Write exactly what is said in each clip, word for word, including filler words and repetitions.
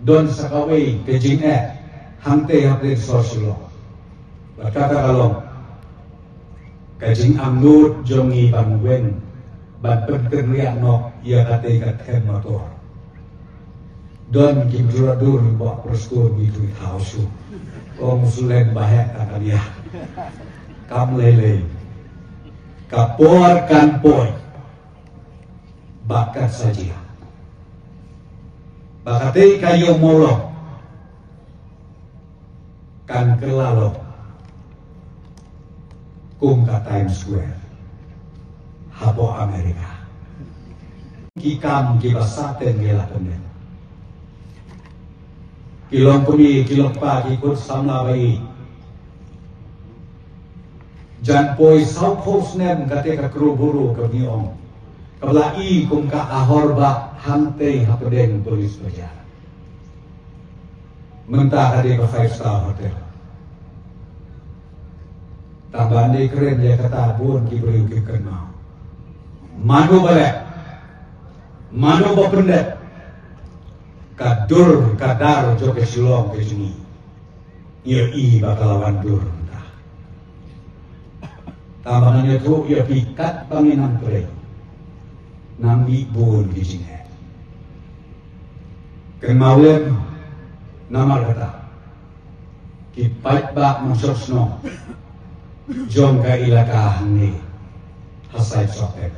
Don sa kawei ka jingeh hangtei hapdeng sor Shillong. Bad kata ka long ka jingangnud jong ngi ban weng, ban pynkynriah noh ïa katei ka them motor. Don ki mutdur dur ba preskon ngi tu thaw shu. Kong Sulen ba heh ta ka nia. Kam lei lei. Ka por kan poi. Ba kan sa jia. Ba katei ka ïoh mawlong kan kylla long kum ka Times Square hapoh America. Ki kam kiba sah teng ki la pynlong. Ki long kmie, ki long kpa, ki khun samla ba ïeit. Jan poi sawphew snem kata ka kru buru ka ngi ong. Kaba la i kum ka ahor ba hangtei hapdeng police bazaar. Mynta ka dei ka five star hotel. Tang ban dei kren ïa kata bun ki briew ki kynmaw. Mano ba leh, mano ba pyndep ka dur ka dar jong ka Shillong ka jong ngi. Ïa i ba ka la wan dur mynta. Tang ba ngan ïathuh ïa phi katba ngi nang trei. Nang mih bun ki jingeh. Kynmaw lem namar kata ki paidbah nongshong shnong jong ka ilaka hangne ha Saitsohkep.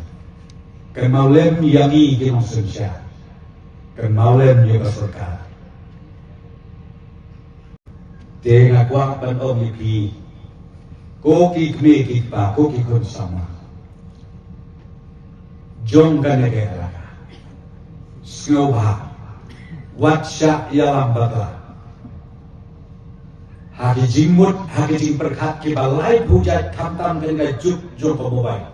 Kynmaw lem ïa ngi ki nongsynshar. Kynmaw lem ïa ka sorkar. Te nga kwah ban ong ïa phi, ko ki kmie ki kpa, ko ki khun samla jong kane ka ilaka, sngewbha wat shah ïalam bakla ha ki jingmut, ha ki jingpyrkhat kiba laiphew jait, khamtam kane ka juk jong ka mobile,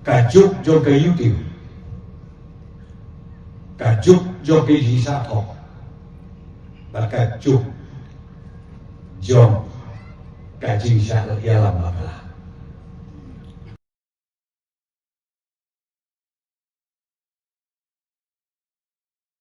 ka juk jong ka YouTube, ka juk jong ka jingshah thok, bad ka juk jong ka jingshah ïalam bakla.